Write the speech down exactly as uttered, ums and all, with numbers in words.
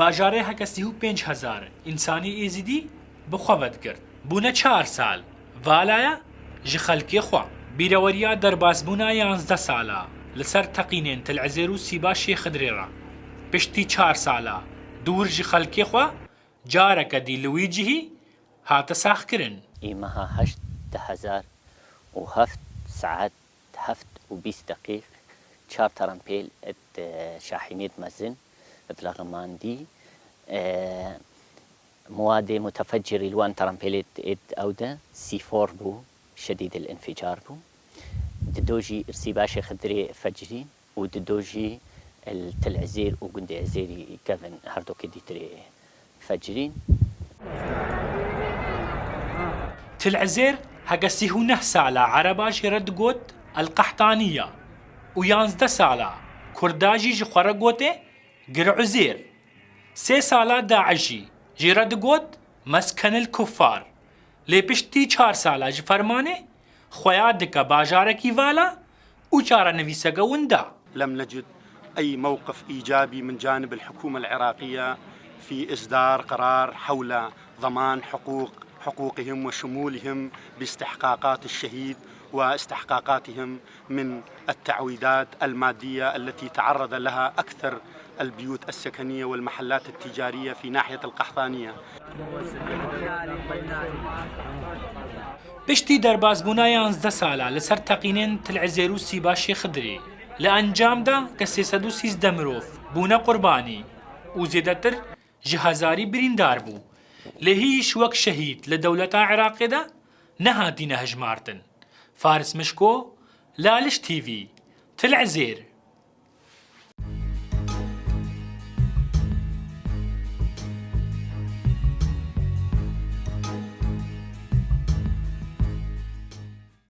Bajarê heke sî û pênc hezar însanî êzidî bi xwe vedigirt. Bûne çar sal vala ye ji xelkê xwe. Bîreweriya derbasbûna yanzdeh sala li ser teqînên Til Ezêr û Sîba Şêxidrê re. Piştî çar sala dûr ji xelkê xwe, careke dî li wî cihî hate saxkirin. Î meha heşt di hezar û heft saet heft û bîst deqîq çar terempêl ed, e, şahînêd mezin ed leximandî, e, muadê mutefeccirî li wan terempêlêd êd ew de sîfor bû, şedîd el înficar bû. Dido jî Sîba Şêxidrê fecirîn û dido jî el Til Ezêr û gundê Ezêrî kevin her dokê dîtirê fecirîn. Til Ezêr heke sî û neh sala ereba jê re digot El Qehtaniya û yanzdeh sala kurda jî ji xwe re gotê Gir Uzêr. Sê sala Daişî jê re digot Meskenil Kuffar. Lê piştî çar sala ji fermanê xweya dike bajarekî vala û çarenivîseke winda. لم نجد أي موقف إيجابي من جانب الحكومة العراقية في إصدار قرار حول ضمان حقوق، حقوقهم وشمولهم باستحقاقات الشهيد واستحقاقاتهم من التعويضات المادية التي تعرض لها أكثر البيوت السكنية والمحلات التجارية في ناحية القحطانية. Piştî derbasbûna yanzdeh sala li ser teqînên Til Ezêr û Sîba Şêxidrê, li encam de ke sê sed û sîzdeh mirov bûne qurbanî û zêdetir ji hezarî birîndar bû. Lê hîç wek şehîd li dewleta Iraqê de nehatîne hejmartin. Faris Mişko, Laliş T V, Til Ezêr.